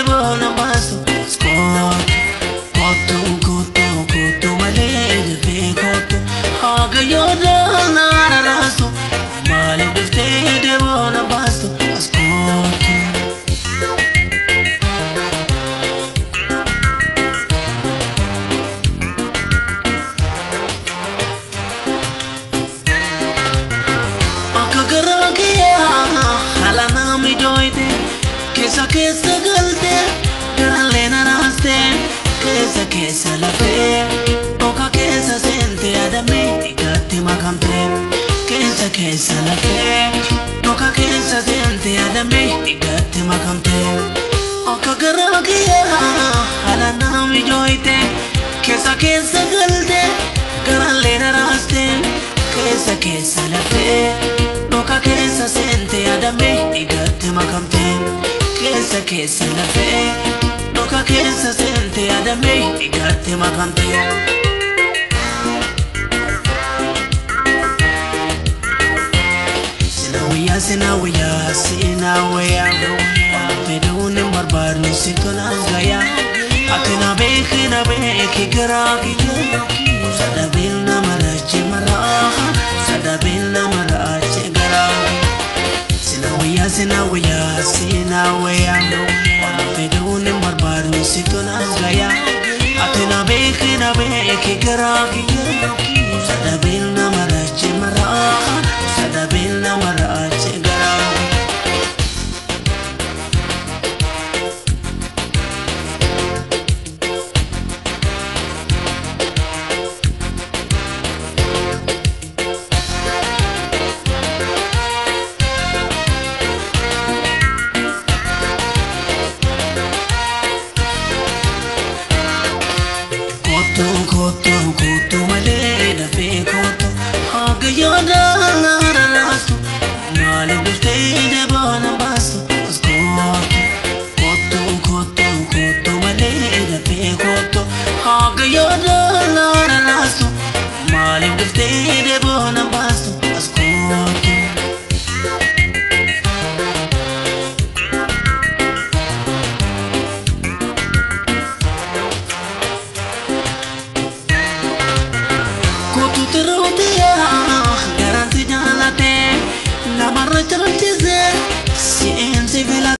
deeboona baastu kootu kootu kootu kootu malee dafee kootu haga yoodaan na rarraastu maaliif dhuftee deeboona baastu kootu. Keessa keessa galte garaalee na raaste keessa keessa lafee oka keessa seente adamee dhiigatti makamte keessa keessa lafee oka keessa seente adamee dhiigatti makamte akka garaa kiyyaa haala naa mijooyte keessa keessa galte garaalee na raaste keessa keessa lafee oka keessa seente adamee dhiigatti makamte. Keessa keessa lafee dhoka keessa seente adamee dhiigatti makamte. Sinawayyaa sinawayyaa sinawayyaa waan fedhuun hin barbaadnu si tolaan gayaa ati na beeki na beeki garaa kiyya sadabeel nama raachee maraa sadabeel nama raachee garaa. Sinawayyaa sinawayyaa sinawayyaa waan fedhuun hin barbaadnu si tolaan gayaa ati na beeki na beeki garaa kiyya sadabeel nama raachee maraa sadabeel nama raachee.